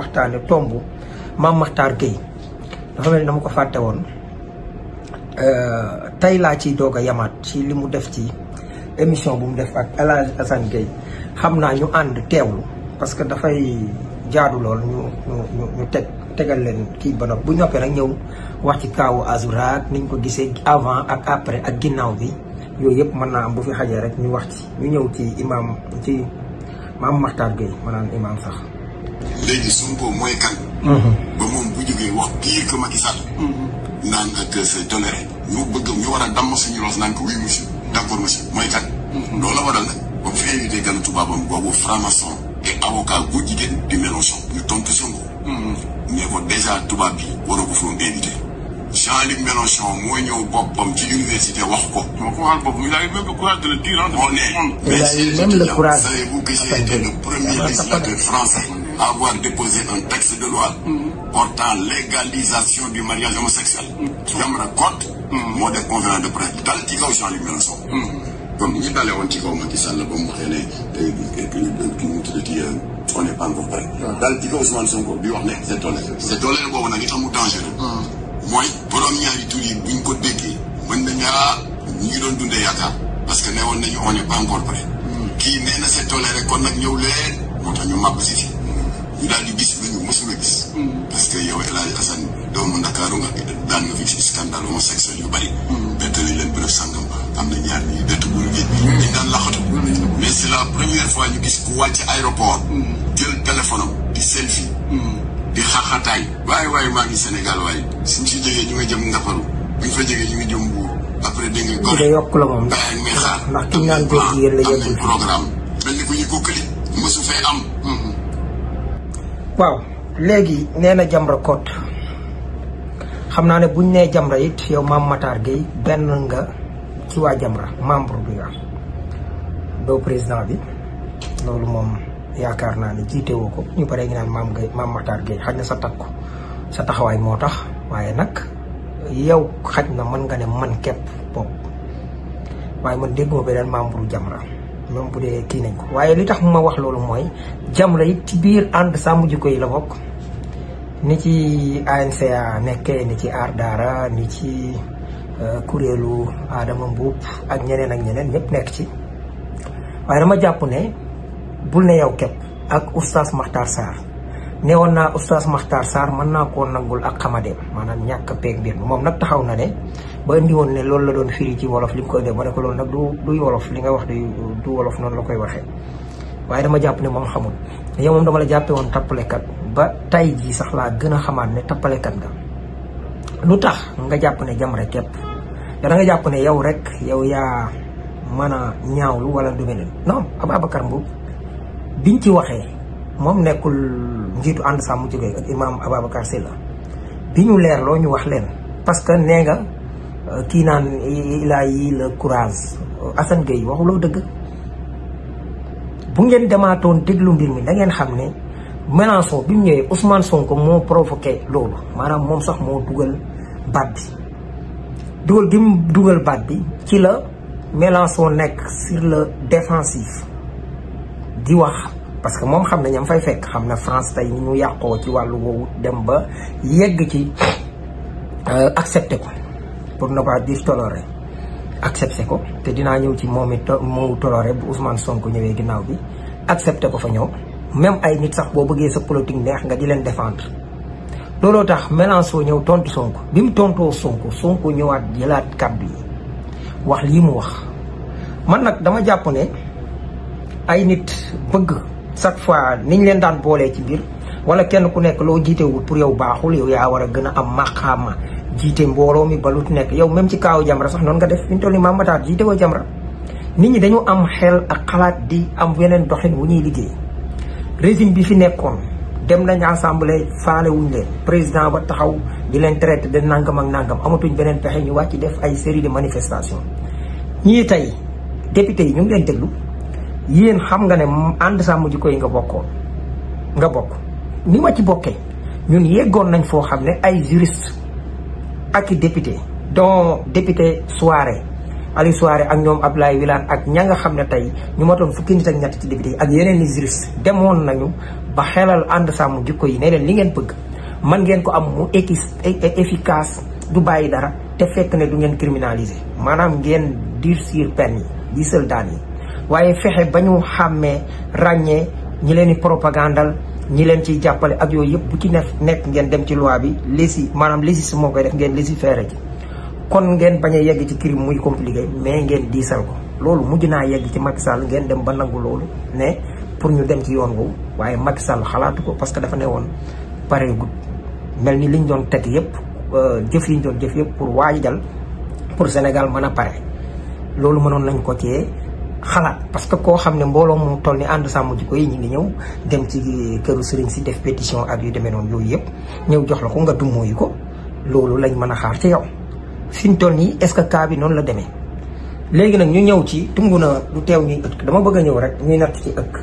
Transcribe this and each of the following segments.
waxtaane tomb Mame Mactar Gueye dafa mel ni dama ko fàtte woon tey laa ciy doog a yamaat ci li mu def ci émission bu mu def ak El Hadj Assane Gueye xam naa ñu ànd teewlu parce que dafay jaadu lool ñu tegal leen kii ba noppi bu ñoppee nag ñëw wax ci kaawu Azoura ak niñ ko gisee avant ak après ak ginnaaw bi yooyu yëpp mën naa am bu fi xajee rek ñu wax ci ñu ñëw ci Mame Mactar Gueye ma naan imam sax. léegi Sonko mooy kan. ba moom bu jógee wax pire que Macky Sall. naan ak c'est toléré. ñu war a damm suñu loos naan ko oui monsieur d'accord monsieur mooy kan. loolu la waral nag ba mu fi invité gan tubaabam boobu franc-maçon et avocat bu jigéen di Mélenchon ñu tontu Sonko. ne ko déjà tubaab bi waroo ko foon invité. Jean-Luc Mélenchon mooy ñëw boppam ci université wax ko. moo ko waxal boppam il a eu même le courage de le dire. moo ne mais savez-vous que j'ai été le premier législateur français à avoir déposé un texte de loi portant légalisation du mariage homosexuel. Jamra Code moo def conférence de presse dal ci kaw Jean-Luc Mélenchon. comme ñu dalee woon ci kaw Macky Sall ba mu waxee ne on n'est pas encore prêt. dal ci kaw Ousmane Sonko bi wax ne c'est toléré. c'est toléré boobu nag itam mu dangereux. mooy borom ñaari tur yi buñ ko déggee mën na ñaa ñu ngi doon dundee yaakaar parce que ne woon nañu on n'est pas encore prêt. kii nee na c'est toléré kon nag ñëw leen moo tax ñu màbb si fi ñu daal di gis lu ñu mësula gis. parce que yow El Hadj Assane doomu Ndakaaru nga daan nga fi ci scandale homosexuel yu bari. bettali leen bërëb sàngam am na ñaar ñi dëtt bu géej dañ daan laxatu. mais c'est la première fois ñu gis ku wàcc aéroport. jël téléphone am di selfie. di xaxataay waaye maa ngi Sénégal waaye suñ si jógee ñu ngi jëm Ngaparou buñ fa jógee ñu ngi jëm Mbour après dégg nga gore yokk la moom ndax ki naan góor jigéen la yeggul programme mel ni ku ñu kokkali mësu fee am. waaw léegi nee na Jamra Code xam naa ne buñ nee Jamra it yow Mame Mactar Gueye benn nga ci waa Jamra membre bi nga doo président bi loolu moom yaakaar naa ne jiite woo ko ñu bare ngi naan Mame Mactar Gueye xaj na sa takku sa taxawaay moo tax waaye nag yow xaj na mën nga ne man képp bopp waaye man dégguma beneen membre Jamra même bu dee kii nañ ko waaye li tax ma wax loolu mooy Jamra it ci biir ànd sàmm jikko yi la bokk ni ci ANCA nekkee ni ci Aar Daara ni ci kuréelu Adama Mbuub ak ñeneen ñëpp nekk ci waaye dama jàpp ne bul ne yow képp ak oustaz Makhtar Sarr neewoon naa oustaz Makhtar Sarr mën naa koo nangul ak xamadeem maanaam ñàkk a peeg mbir mi moom nag taxaw na ne ba indi woon ne loolu la doon firi ci wolof li mu ko indee ba ne ko loolu nag du wolof li nga wax du wolof noonu la koy waxee waaye dama jàpp ne moom xamul yow moom dama la jàppee woon tappalekat ba tay jii sax laa gën a xamaat ne tappalekat nga lu tax nga jàpp ne Jamra képp yow da nga jàpp ne yow rek yow yaa mën a ñaawlu wala du mel non Ababacar Mbuub biñ ci waxee moom nekkul njiitu ànd sàmm jikko yi ak imam Ababacar Sylla bi ñu leerloo ñu wax leen parce que nee nga kii naan il a eu le courage Assane Gueye waxuloo dëgg bu ngeen demaatoon déglu mbir mi da ngeen xam ne Mélenchon bi mu ñëwee Ousmane Sonko moo provoqué loolu maanaam moom sax moo dugal baat bi dugal baat bi ci la Mélenchon nekk sur le défensif di wax parce que moom xam na ñam fay fekk xam na France tey ni ñu yàqoo ci wàllu woowu dem ba yegg ci accepté ko pour ne pas dire toléré accepté ko te dinaa ñëw ci moom it moo toléré bu Ousmane Sonko ñëwee ginnaaw bi accepté ko fa ñëw même ay nit sax boo bëggee sa politique neex nga di leen défendre looloo tax Mélenchon ñëw tontu Sonko bi mu tontoo Sonko ñëwaat jëlaat kàddu yi wax lii mu wax man nag dama jàpp ne ay nit bëgg chaque fois niñ leen daan boolee ci biir wala kenn ku nekk loo jiitewul pour yow baaxul yow yaa war a gën a am maqaama jiite mbooloo mi ba lu nekk yow même ci kaawu Jamra sax noonu nga def fi ñu toll nii Mame Mactar jiite woo Jamra nit ñi dañu am xel ak xalaat di am weneen doxin wu ñuy liggéey régime bi fi nekkoon dem nañ assemblée faale wuñ leen président ba taxaw di leen traité de nangam ak nangam amatuñ beneen pexe ñu wàcc def ay série de manifestation ñii tey député yi ñu ngi leen déglu yéen xam nga ne ànd sàmm jikko yi nga bokk ni ma ci bokkee ñun yeggoon nañ foo xam ne ay juriste ak i député dont député Souaré Aliou Souaré ak ñoom Abdoulaye Wilane ak ña nga xam ne tey ñu matoon fukki nit ak ñett ci député yi ak yeneen i juristes demoon nañu ba xelal ànd sàmm jikko yi ne leen li ngeen bëgg man ngeen ko am mu efficace du bàyyi dara te fekk ne du ngeen criminaliser maanaam ngeen durcir peine yi diisal daan yi waaye fexe ba ñu xàmmee ràññee ñi leen di propagandal ñi leen ciy jàppale ak yooyu yëpp bu ci nekk ngeen dem ci loi bi maanaam légiste moo koy def ngeen légiférer ci kon ngeen bañ a yegg ci crime muy compliqué mais ngeen diisal ko loolu mujj naa yegg ci Macky Sall ngeen dem ba nangu loolu ne pour ñu dem ci yoon woowu waaye Macky Sall xalaatu ko parce que dafa ne woon pare gut mel ni liñ doon teg yëpp jëf yi ñu doon jëf yëpp pour waajal pour Sénégal mën a pare loolu mënoon nañ ko cee xalaat parce que koo xam ne mbooloo mu toll ni ànd sàmm jikko yi ñu ngi ñëw dem ci këru sëriñ si def pétition ak yu demee noonu yooyu yëpp ñëw jox la ko nga dummóoyu ko loolu lañ mën a xaar ci yow fi ñu toll nii est-ce que cas bi noonu la demee léegi nag ñu ñëw ci tungu na du teew ñuy ëkk dama bëgg a ñëw rek ñuy natt ci ëkk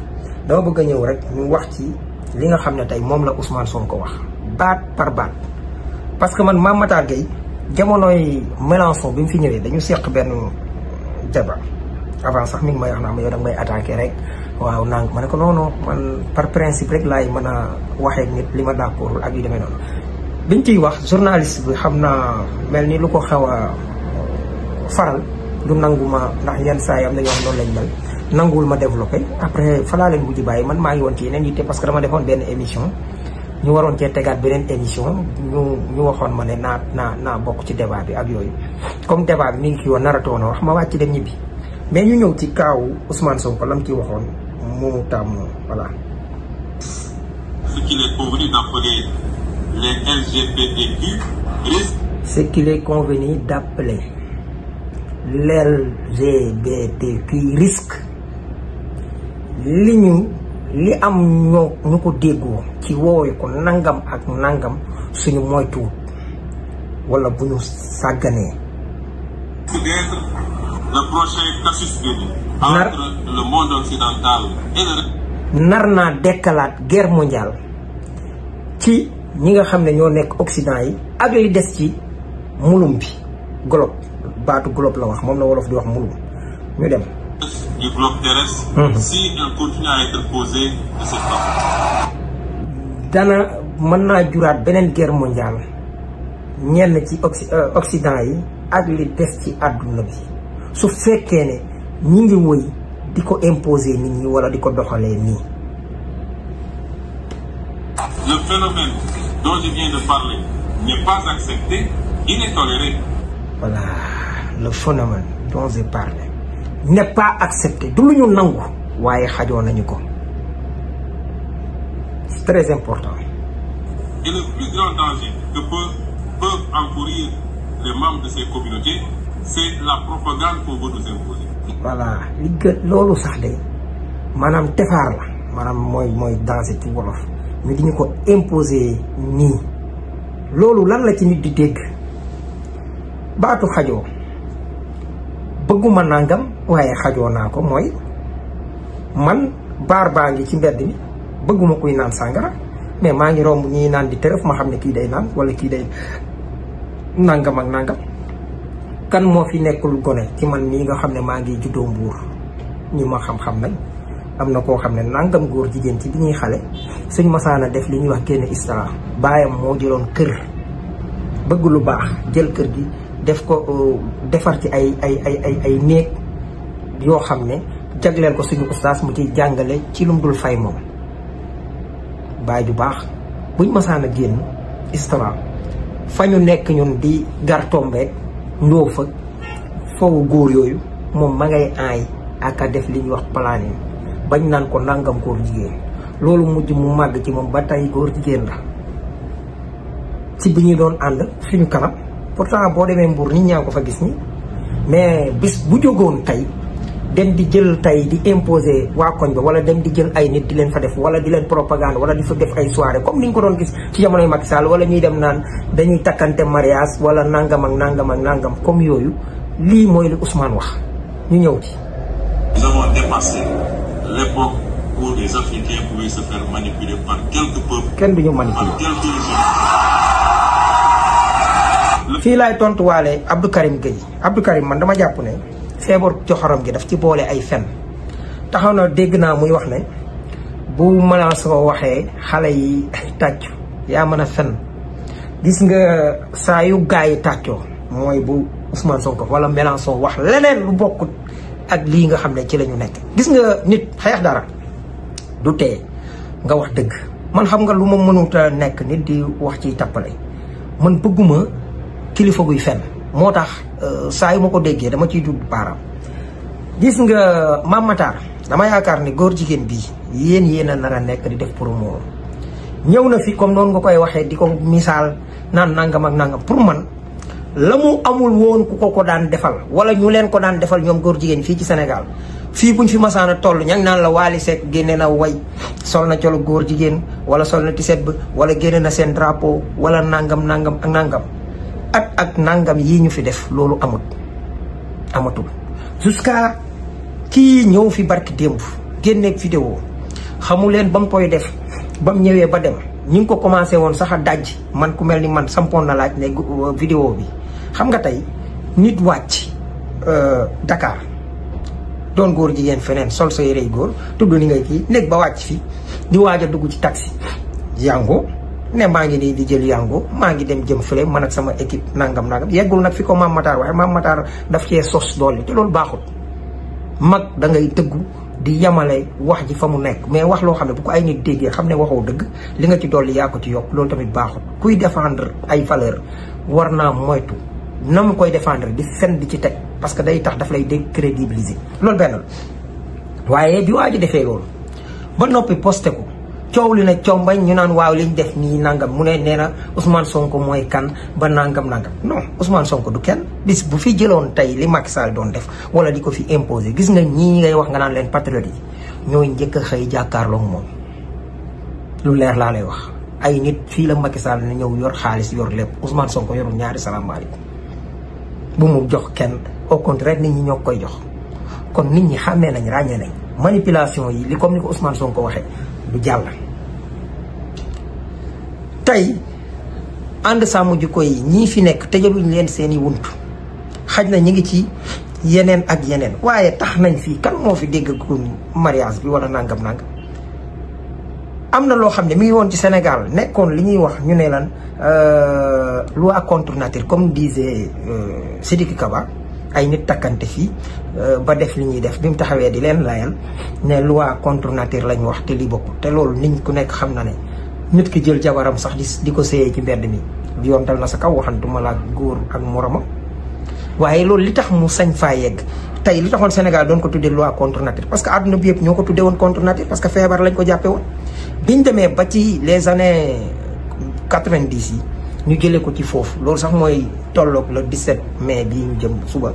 dama bëgg a ñëw rek ñu wax ci li nga xam ne tey moom la Ousmane Sonko wax baat par baat parce que man Mame Matar Gueye jamonoy Mélenchon bi mu fi ñëwee dañu seq benn débat avant sax mi ngi may wax naa ma yow da nga may attaqué rek waaw nang ma ne ko non man par principe rek laay mën a waxee nit li ma d'accord ak yu demee noonu biñ ciy wax journaliste bi xam naa mel ni lu ko xaw a faral du nangu ma ndax yenn saa yi am na ñoo xam noonu lañ mel nanguwul ma développé après falaa leen mujj bàyyi man maa ngi woon ci yeneen yitte parce que dama defoon benn émission ñu waroon cee tegaat beneen émission ñu waxoon ma ne naa bokk ci débat bi ak yooyu comme débat bi mi ngi kii woon naratoon a wax ma wàcc dem ñibbi mais ñu ñëw ci kaawu Ousmane Sonko lam ci waxoon mu tàmm voilà. Ce qu'il est convenu d'appeler les LGBTQ risquent. Ce qu'il est convenu d'appeler l'LGBTQ risque li am ñu ko déggoo ci woowee ko nangam ak nangam suñu moytuwut wala bu ñu sàgganee. D'être le prochain casus belli entre le monde occidental et le. nar naa dekkalaat guerre mondiale ci ñi nga xam ne ñoo nekk Occident yi ak li des ci mulum bi globe baatu globe la wax moom la wolof di wax mulum ñu dem. Du globe terrestre. Si elle continue à être posée de cette façon. dana mën naa juraat beneen guerre mondiale ñenn ci Occident yi ak li des ci àdduna bi su fekkee ne ñi ngi woy di ko imposer nit ñi wala di ko doxalee nii. Le phénomène dont je viens de parler n'est pas accepté, il est toléré. Voilà, le phénomène dont j'ai parlé n'est pas accepté du lu ñu nangu waaye xajoo nañu ko. C'est très important. Et le plus grand danger que peuvent encourir les membres de ces communautés, c'est la propagande qu'on veut nous imposer. Voilà li gën loolu sax de maanaam tefaar la maanaam mooy danger ci wolof ñu di ñu ko imposer nii loolu lan la ci nit di dégg baatu xajoo bëgguma nangam waaye xajoo naa ko mooy man baar baa ngi ci mbedd mi bëgguma kuy naan sàngara mais maa ngi romb ñii naan di tërëf ma xam ne kii day naan wala kii day nangam ak nangam kan moo fi nekkul gone ci man mii nga xam ne maa ngi juddoo Mbuur ñi ma xam-xam nañ am na koo xam ne nangam góor jigéen ci bi ñuy xale suñ masaana def li ñuy wax génn istara baayam moo jëloon kër bëgg lu baax jël kër gi def ko defar ci ay néeg yoo xam ne jagleel ko suñu ustaas mu ciy jàngale ci lum dul fay moom baay ju baax buñ masaana génn istara fa ñu nekk ñun di gar tombeek ndóo fa foofu góor yooyu moom ma ngay aay ak a def li ñuy wax planning bañ naan ko nangam góor jigéen loolu mujj mu màgg ci moom ba tey góor jigéen la ci bi ñuy doon ànd suñu kanam pourtant boo demee Mbuur nit ñaa ko fa gis ni mais bis bu jógoon tey dem di jël tey di imposer waa koñ ba wala dem di jël ay nit di leen fa def wala di leen propagande wala di fa def ay soirée comme ni ñu ko doon gis ci jamonoy Macky Sall wala ñuy dem naan dañuy takkante mariage wala nangam ak nangam ak nangam comme yooyu lii mooy li Ousmane wax ñu ñëw ci. Nous avons dépassé l'époque où les Africains pouvaient se faire manipuler par quelques peuples. kenn du ñu manipuler par quelques régions. fii laay tontuwaale Abdou Karim Gueye Abdou Karim man dama jàpp ne feebar coxoram gi daf ci boole ay fen taxaw na dégg naa muy wax ne bu Mélenchon waxee xale yi tàccu yaa mën a fen gis nga saa yu gaa yi tàccoo mooy bu Ousmane Sonko wala Mélenchon wax leneen lu bokkut ak lii nga xam ne ci la ñu nekk. gis nga nit xeex dara du tee nga wax dëgg man xam nga lu ma mënut a nekk nit di wax ci tappale man bëgguma kilifa guy fen moo tax saa yu ma ko déggee dama ciy dugg baaraam. gis nga Mame Matar dama yaakaar ne góor jigéen bii yéen a nar a nekk di def promo ñëw na fi comme noonu nga koy waxee di ko misaal naan nangam ak nangam pour man la mu amul woon ku ko daan defal wala ñu leen ko daan defal ñoom góor jigéen fii ci Sénégal fii buñ fi masaana toll ña ngi naan la Wally Seck génne na way sol na colu góor jigéen wala sol na tiset ba wala génne na seen drapeau wala nangam ak nangam ak nangam yii ñu fi def loolu amatul jusqu'à kii ñëw fi barki démb génneeg vidéo xamu leen ba mu koy def ba mu ñëwee ba dem ñi ngi ko commencé woon sax a daj man ku mel ni man sampoon na laaj ne vidéo bi xam nga tey nit wàcc Dakar doon góor jigéen feneen sol sa yërey góor tudd ni ngay kii néeg ba wàcc fi di waaj a dugg ci taxi yango ne maa ngi nii di jël yango maa ngi dem jëm fële man ak sama équipe nangam yeggul nag fi ko Mame Matar waaye Mame Matar daf cee sos doole te loolu baaxul mag da ngay tëggu di yamale wax ji fa mu nekk mais wax loo xam ne bu ko ay nit déggee xam ne waxoo dëgg li nga ci dolli yaa ko ci yokk loolu tamit baaxul kuy défendre ay valeur war naa moytu na mu koy défendre di fen di ci teg parce que day tax daf lay décrédibiliser loolu benn la waaye bi waa ji defee loolu ba noppi posté ko coow li ne combañ ñu naan waaw liñ def nii nangam mu ne nee na Ousmane Sonko mooy kan ba nangam non Ousmane Sonko du kenn bis bu fi jëloon tey li Macky Sall doon def wala di ko fi imposer gis nga ñii ngay wax nga naan leen patriote yi ñooy njëkk a xëy jàkkaarloog moom lu leer laa lay wax ay nit fii la Macky Sall ne ñëw yor xaalis yor lépp Ousmane Sonko yorul ñaari salaamaaleykum bu mu jox kenn au contraire nit ñi ñoo koy jox kon nit ñi xàmmee nañ ràññee nañ manipulation yi li comme ni ko Ousmane Sonko waxee du jàll. tey ànd sàmm jikko yi ñii fi nekk tëjaluñ leen seeni wunt xaj na ñi ngi ci yeneen ak yeneen waaye tax nañ fii kan moo fi dégg ko mariage bi wala nangam am na loo xam ne mi ngi woon ci Sénégal nekkoon li ñuy wax ñu ne lan loi contre nature comme disait Sidiki Kaba ay nit takkante fii ba def li ñuy def bi mu taxawee di leen layal ne loi contre nature lañ wax te li bokk te loolu nit ku nekk xam na ne nit ki jël jabaram sax di ko séyee ci mbedd mi yoon dal na sa kaw waxantuma la góor ak moromam waaye loolu li tax mu sañ faa yegg tey li taxoon Sénégal doon ko tuddee loi contre nature parce que àdduna bi yëpp ñoo ko tuddee woon contre nature parce que feebar lañ ko jàppee woon biñ demee ba ci les années 90 yi ñu jëlee ko ci foofu loolu sax mooy tolloog le 17 mai bii ñu jëm suba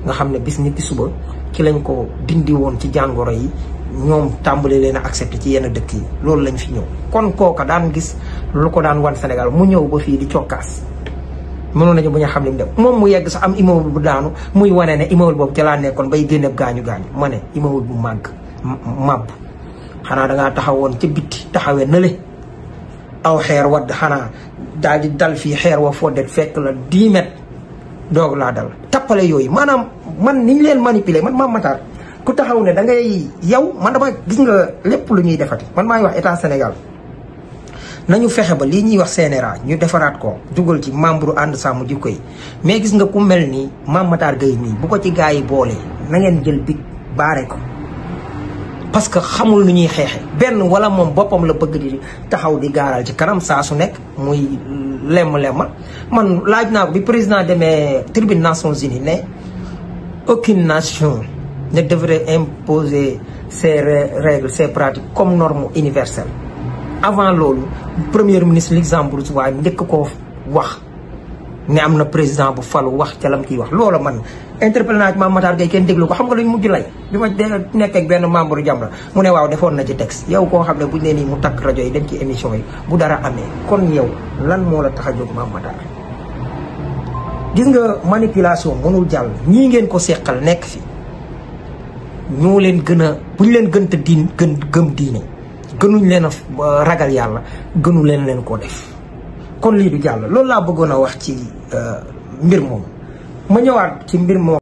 nga xam ne bis ni ki suba ci lañ ko dindi woon ci jàngoro yi ñoom tàmbali leen a accepté ci yenn dëkk yi loolu lañ fi ñëw kon kooka daan gis lu ko daan wan Sénégal mu ñëw ba fii di cokkaas mënoon nañu bu ñu xam li mu def moom mu yegg sax am immeuble bu daanu muy wane ne immeuble boobu ca laa nekkoon bay génne gaañu ma ne immeuble bu màbb xanaa dangaa taxawoon ca bitti taxawee nële aw xeer wadd xanaa daal di dal fii xeer wa foddet fekk la 10 mètres doog laa dal tappale yooyu maanaam man niñ leen manipuler man Mame Matar ku taxaw ne da ngay yow man dama gis nga lépp lu ñuy defati man maay wax état Sénégal nañu fexe ba lii ñuy wax CNRA ñu defaraat ko dugal ci membre ànd sàmm jikko yi mais gis nga ku mel ni Mame Matar Gueye mii bu ko ci gars yi boolee na ngeen jël big baare ko parce que xamul nu ñuy xeexe benn wala moom boppam la bëgg di taxaw di gaaral ci kanam saa su nekk muy lemm-lemma man laaj naa ko bi président demee tribune Nations Unies ne aucune nation ne devrait imposer ses règles ses pratiques comme norme universelle avant loolu premier ministre luxembourgeois njëkk koo wax ne am na président bu falu wax ca lam kiy wax loola man interpellé naa ci Mame Matar Gueye kenn déglu ko xam nga luñ mujj lay bi ma nekk ak benn membre Jamra mu ne waaw defoon na ci texte yow koo xam ne buñ ne nii mu takk rajo yi dem ci émission yi bu dara amee kon yow lan moo la tax a jóg Mame Matar gis nga manipulation mënul jàll ñii ngeen ko seqal nekk fi ñoo leen gën a buñ leen gën te gëm diine gënuñ leen a ragal yàlla gënu leen koo def kon lii du jàll loolu laa bëggoon a wax ci mbir moom ma ñëwaat ci mbir moom